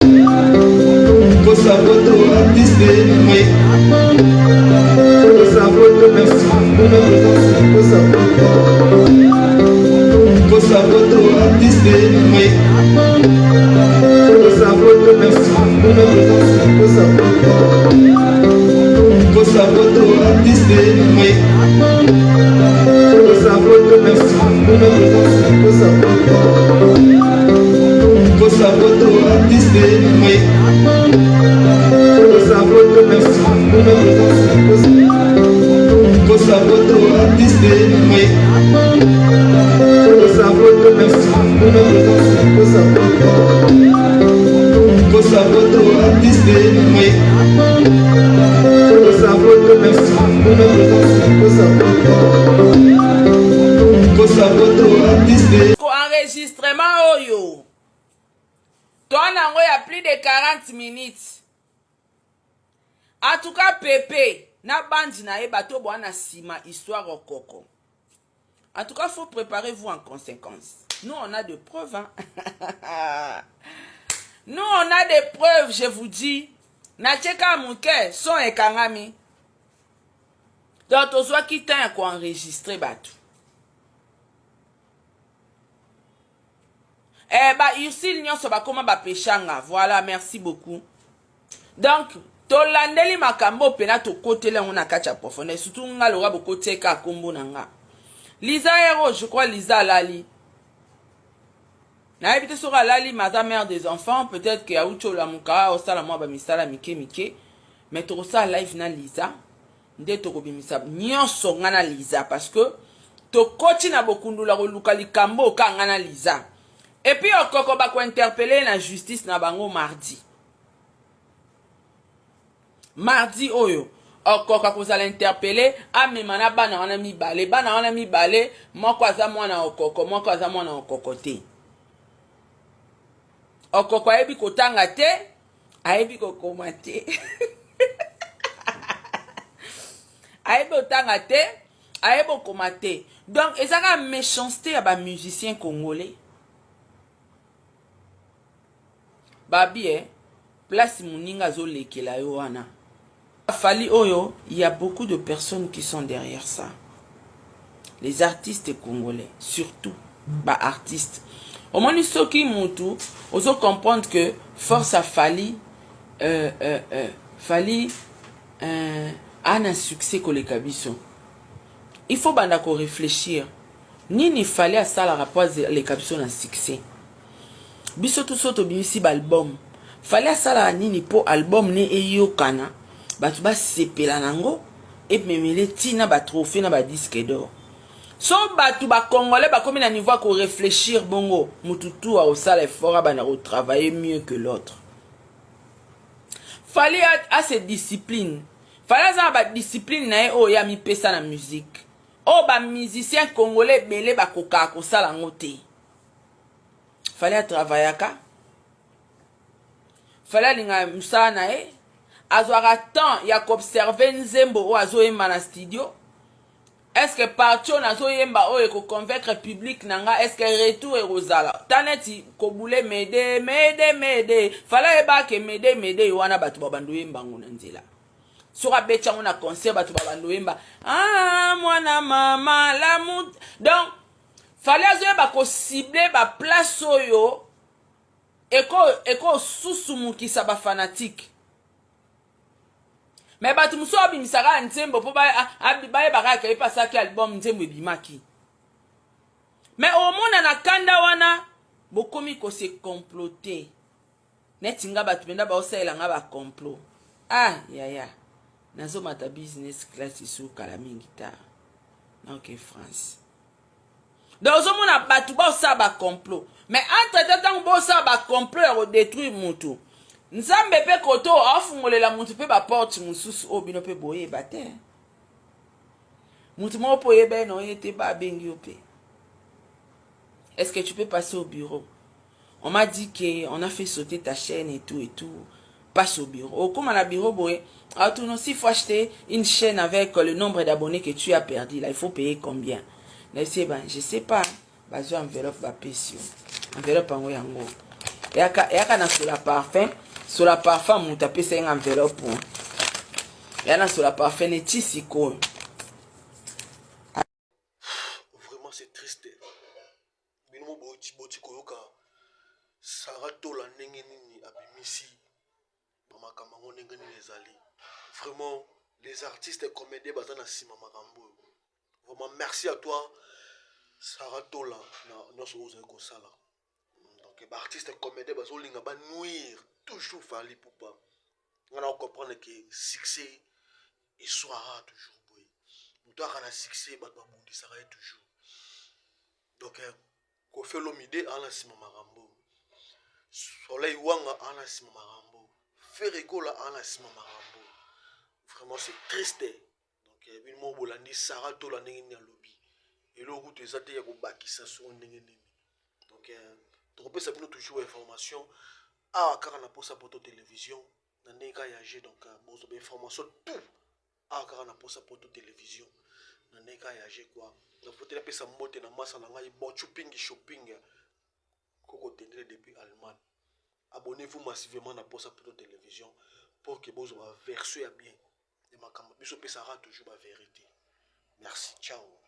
Kosa photo artiste oui. Kosa photo merci pour la présence. Kosa photo. Kosa photo artiste oui. Kosa photo merci pour la présence. Kosa photo. Kosa photo artiste oui. Kosa photo merci pour la présence. Kosa photo. Kosa photo artiste oui. Kosa photo merci pour la présence. Kosa photo artiste oui. Kosa photo merci pour la présence. Kosa photo. Kosa photo artiste oui. Kosa photo merci pour la présence. Kosa photo. Kosa photo artiste. Ko enregistrement oyo toa na yango ya plus de 40 minutes. En tout cas Pepe na bande na ye bato boa na sima histoire okoko. En tout cas faut préparez-vous en conséquence. Nous on a de preuves hein. Nous on a des preuves, je vous dis. Natie kaka moke son ekangami. Donc tozwaki temps ya ko enregistrer bato. Eh ba Ursule nyonso bakoma ba peshanga. Voilà, merci beaucoup. Donc tolandeli makambo pena tokoteli yango na kati ya profondeur surtout nga loka bokotie ka kombo na nga. Lisa Hero, je crois Lisa alali. Nayebi te soki alali mais aza mère des enfants, peut-être que auti olamuka osala mwa ba misala mike mike. Mais tokosala live na Lisa. Nde tokobimisa nyonso nga na Liza parce que tokoti na bokundula koluka likambo oyo kaka nga na Liza. Et puis Okoko bako interpeller ye na justice na bango mardi. Mardi oyo Okoko akozala interpeller amema na bana wana mibale. Bana wana mibale moko aza mwana Okoko, moko aza mwana Okoko te. Okoko ayebi kotanga te, ayebi kokoma te. Ayebi otanga te, ayebi okoma te. Donc eza kaka méchanceté ya ba musiciens congolais. Babi eh, place moninga azolekela yo wana. Fally oyo, il y a beaucoup de personnes qui sont derrière ça. Les artistes congolais, surtout ba artistes. Omoni soki mutu ozo comprendre que force à Fally euh, euh, euh, Fally euh, ana succès koleka biso. Il faut banda ko réfléchir. Nini Fally asalaka po aleka biso na succès? Biso tout so tobimisi ba album. Fally asalaka nini po album ne eyokana, bato basepela nango ememele tina ba trophée na ba disque d'or. So bato ba congolais bakomi na niveau ya ko réfléchir bongo, mutu tout akosala effort abanda ko travailler mieux que l'autre. Fally a, a ses disciplines. Fally aza na ba discipline na ye oyo ye amipesa na musique. Oyo ba musiciens congolais ebele bakokaka kosala yango te. Fally atravaillaka. Fally alingaka mosala na ye. Azwaka temps ya koobserve nzembo oyo azoyemba na studio. Est-ce que partie oyo nazoyemba oyo ekoconvaincre public na nga, est-ce que retour ekozala? Ta neti kobule mede mede mede. Fally ayebaka ke mede mede wana bato babanda oyemba yango na nzela. Soki abeti yango na concert bato babanda oyemba ah mwana mama la mut. Donc Fally azoyeba kocible ba place oyo eko ekosusumukisa ba fanatique. Mais bato mosusu abimisaka nzembo mpo bayeba kaka ye mpe asalaki album nzembo ebimaki. Mais omona na kanda wana bokomi kose comploter. Neti nga bato mpenza baosalela nga ba complot. Ah yaya, nazomata business class lisusu kala mingi ta. Naoke France. Donc ozomona bato baosala ba complot. Mais entre temps ntango bosala ba complot ya kodétruire mutu, Nzambe mpe koto afungolela mutu mpe ba porte mosusu oyo bino mpe boyeba te. Mutu moko mpo oyeba ye na oye te ba abengi yo mpe. Est-ce que tu peux passer au bureau? On m'a dit que on a fait sauter ta chaîne et tout et tout. Passe au bureau. Okoma na bureau boye. Ah, tout non, s'il faut acheter une chaîne avec le nombre d'abonnés que tu as perdu là, il faut payer combien? Na ben, je sais pas. Bazwa enveloppe ba pesi yo. Enveloppe yango yango. Eyaka, eyaka na sola parfum, sola parfum moto apesa ye enveloppe. Eya na sola parfum neti sikoyo. Vraiment, c'est triste. Bino mo boti boti koyoka Sarah Tola ndenge nini abimisi bamakambo yango, ndenge nini ezali. Vraiment, les artistes comédiens baza na nsima makambo oyo. Vraiment, merci à toi, Sarah Tola, na nyonso oyo ozali kosala. Donc baartiste comédien bazolinga banuire toujours Fally Ipupa. Nga na comprendre ke succès eswara toujours boye. Moto aka na succès, bato babundisaka ye toujours. Donc Koffi Olomide aa na nsima makambo, Soleil Wanga aa na nsima makambo, Ferre Gola aa na nsima makambo. Vraiment, c'est triste. Donc bino moko bolandi Sara Tola ndenge nini alobi. Eloko kutu eza te ya kobakisa songo ndenge nini. Donc tokopesa bino toujours information awa kaka na Posa Poto Télévision na ndenge kaka ya g. Donc bozwa bainformation tout awa kaka na Posa Poto Télévision na ndenge kaka ya g quoi. Nafote napesa mbote na masa na ngai Bon Shopping, Shopping Koko Tendele depuis Allemagne. Abonnez-vous massivement na Posa Poto Télévision pour que bozwa baversion ya bien ya makambo biso opesaka toujours bavérité. Merci, ciao.